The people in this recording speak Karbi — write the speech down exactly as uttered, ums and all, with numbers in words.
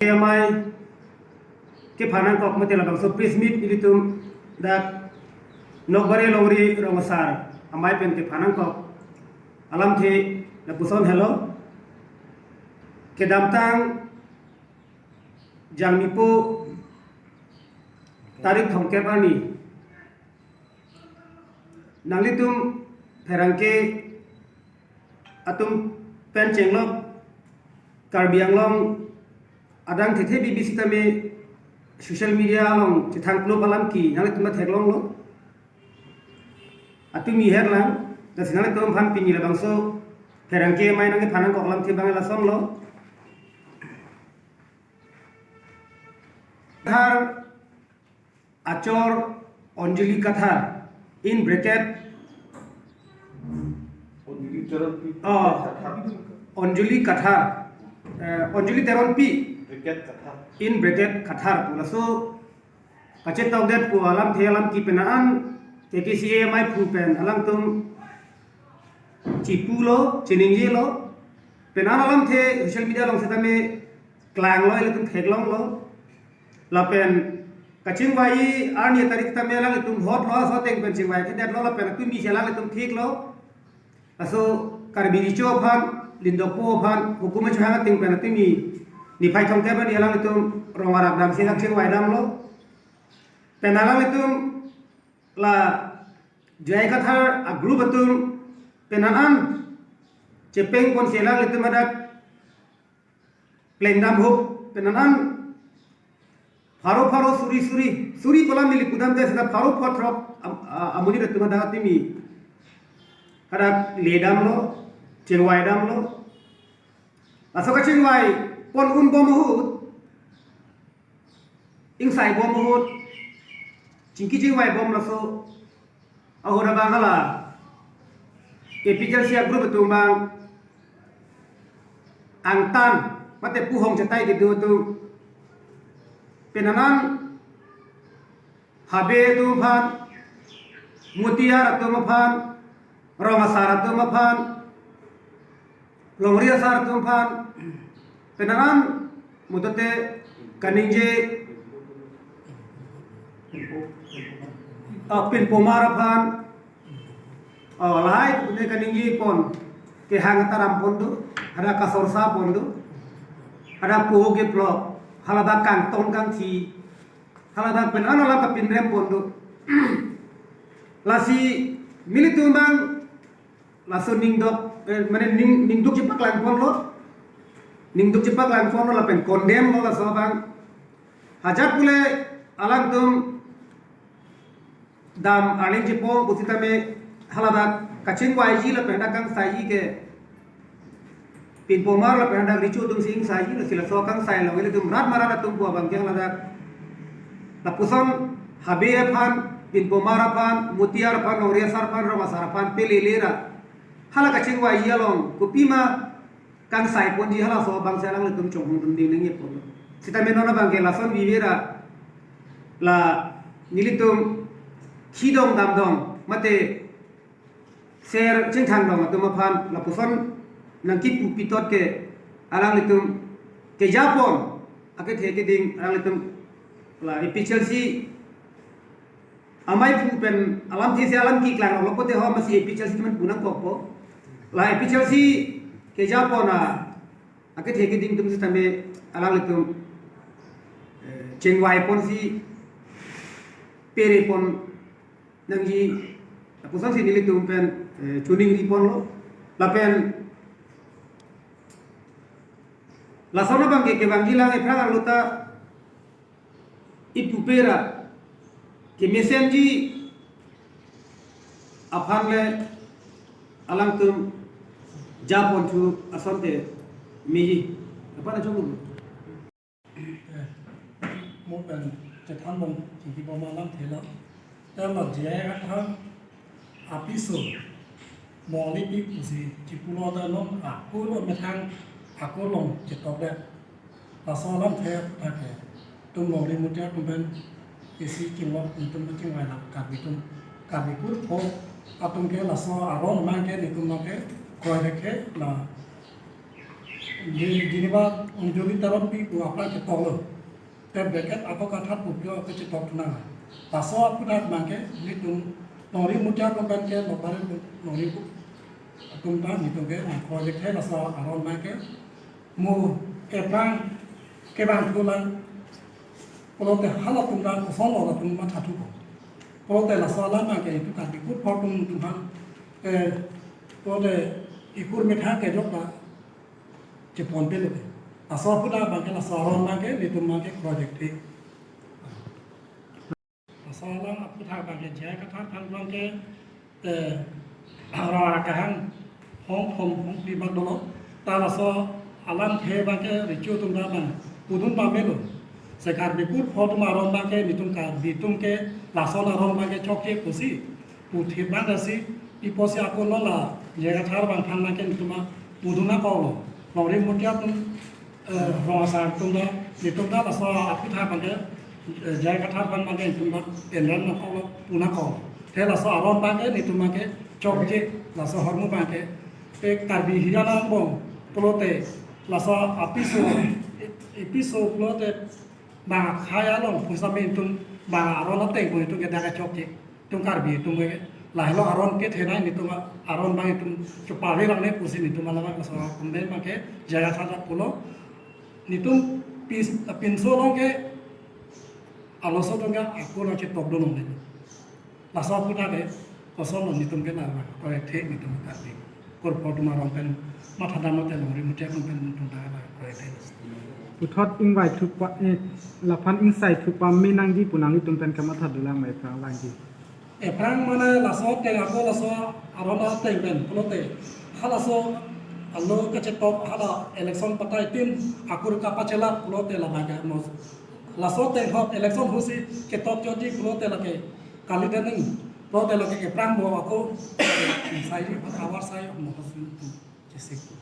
Amei kephan nangkok mate labangso press meet ilitum dak Nokbare Longri Rong Asar amei pen kephan nangkok alamthe lapuson helo. Kedamtang Jangmipo tarik thomkep arni nanglitum pherangke atum pen chenglok Karbi Anglong adang thethe bibi sitame social media along chethang klop alam ke nanglitum ta theklonglo. Atumi herlang, lasi nanglitum aphan pini labangso pherangke amei nangkephan nangkok alamthe abang lasonlo. Kathar achor Anjali Kathar, in bracket, Anjali Teronpi. Oh, Kathar. Anjali Kathar, eh, Anjali Teronpi, bracket Kathar. In bracket Kathar pu laso kachetokdet pu alamthe alam ke penang an K K C A amei pu pen alangtum chipulo, chiningjelo, penang an alamthe social media along sitame klanglo, ilitum theklonglo. Lapen kachingvai arni tarik tame alanglitum hotlo, laso ateng pen chingvai thedetlo, lapen atumi si alanglitum thiklo. Laso Karbi Recho aphan, Lindokpo aphan, hukum achohang ateng pen atumi niphai thomkep arni alanglitum rong arak damsi dak chingvai damlo. Pen alanglitum la J I Kathar a group atum penang an chepeng ponsi alanglitum hadak plengdam huk penang an pharo pharo suri suri suri pu alam neli pudamde seta pharo pharo throk am-, a-, amonit atum hadak atumi hadak ledamlo, chingvai damlo. Laso kachingvai pon un bom ahut, ingsai bom ahut, chingki chingvai bom laso ahut abang hala A P H L C a group atum abang angtan mate puhong chetai kedo atum penang an Habe atum aphan, Mutiar atum aphan, Rong Asar atum aphan, Longri Asar atum aphan, penang an mudote kaningje, ah, Pinpomar aphan, oh, lahai ne kaningje pon, kehang ataram pon do, hadak kasorsa pon do, hadak poho keplok, haladak kangton kangthi, haladak pen an alam kapinrem pon do. Lasi nelitum abang laso ningdok, eh, mane ning, ningduk chepaklang ponlo. Ningduk chepaklang ponlo lapen condemn lo laso abang. Ajat pule alangtum dam arleng chepong pusitame haladak kachingvaiji lapen hadak kangsaiji ke Pinpomar lapen hadak Recho atum si ingsaiji, lasi laso kangsai along ilitum rat marat atum pu abang ke haladak lapuson Habe aphan, Pinpomar aphan, Mutiar aphan, Longri Asar aphan, Rong Asar aphan pelele ra hala kachingvaiji along kopima kangsai ponji halaso abang si alanglitum chonghong dun ding nangji pon. Sitame non abang ke lason vive ra la nelitum khidong damdong mate ser chingthangdong atum aphan lapuson nangkipu pitot ke alanglitum kejapon akethe keding alanglitum la A P H L C amei pu pen alamthe si alam keklang lo pote ho masi A P H L C teman pu nangkokpo. La A P H L C kejapon a akethe keding atum sitame alanglitum, eh, chingvai ponsi pere pon nangji lapuson si nelitum pen, eh, choningri ponlo. Lapen lason abang ke kevangji lang ephrang arlo ta ipupe ra kemesenji aphan le alangtum japonthu asonte meji. Apa na chong? Eh, mo pen chethan bom chingki bom alamthe lo. Te lo J I Kathar apiso Monit pi pusi chipulo ta non akur methang akur along chetokdet. Laso alamthe athak ke tum Longri Mutiar atum pen isi chinglok tum chingvai lang Karbi atum, Karbi kurpo atum ke laso arong mang ke netum mang ke kroi rek ke la Di, di niba Anjali Teronpi pu aphrang chetok lo. Te beket ako kathat pu pio ako chetok tuna. Laso aphuthak abangke nelitum Longri Mutia Kompen ke Lopari Longri pu atum ta nelitum ke nang project hai laso aron abangke mo ephrang kevang thulang pulote halatum ta kosonlo latum mathathu ko. Pulote laso alam abangke itum Karbi Kutpho atum atum aphan, eh, pulote ikur methang kejok ta chepon pelo. Laso aphuthak abangke laso aron abangke nelitum abangke project hai. Laso alam aphuthak abangke J I Kathar aphan abangke, eh, aron akehang hong hong hong pi bak dolo. Ta laso alamthe abangke recho atum ta abang pudun pamelo. Si Karbi Kutpho atum aron abangke nelitum Karbi atum ke laso aron abangke chokche pusi puthit abang dasi iposi ako lo la J I Kathar abang aphan abangke nelitum pudun nangkoklo. Longri Mutia atum, eh, rong asar atum ta, nelitum ta laso aphuthak abangke, eh, J I Kathar aphan abangke nelitum ta enran nangkoklo, pu nangkoklo. Te laso aron abangke nelitum abangke chokche, laso ahormu abangke. Te Karbi hijan angbong pulote laso apiso, ipiso pulote bang akhei along pusitame nelitum bang aron ateng pu nelitum ke dak chokche. Itum Karbi atum ke lahelo aron kethenei nelitum aron abang itum chopave lang ne pusi nelitum alam laso aron abangke J I Kathar ta pulo. Nelitum pis-, pinso along ke arloso atum ke ako nang chetok dun longle. Laso aphuthak ke kosonlo nelitum ke la project hai nelitum Karbi Kutpho atum aron pen mathadam lote Longri Mutia Kompen atum ta la project hai. Puthot ingvai thupa, eh, laphan ingsai thupa me nangji pu nanglitum pen kamatha dolang ma ephrang vangji. Ephrang mane laso ateng ako laso aron ateng pen pulote halaso alo kachetok hala election patai tin akur kapachelap pulote labang ke mo. Laso ateng hok election ahutsi ketok jodi pulote lake kali dening pulote lake ephrang bo ako sai di awar sai mo chesik.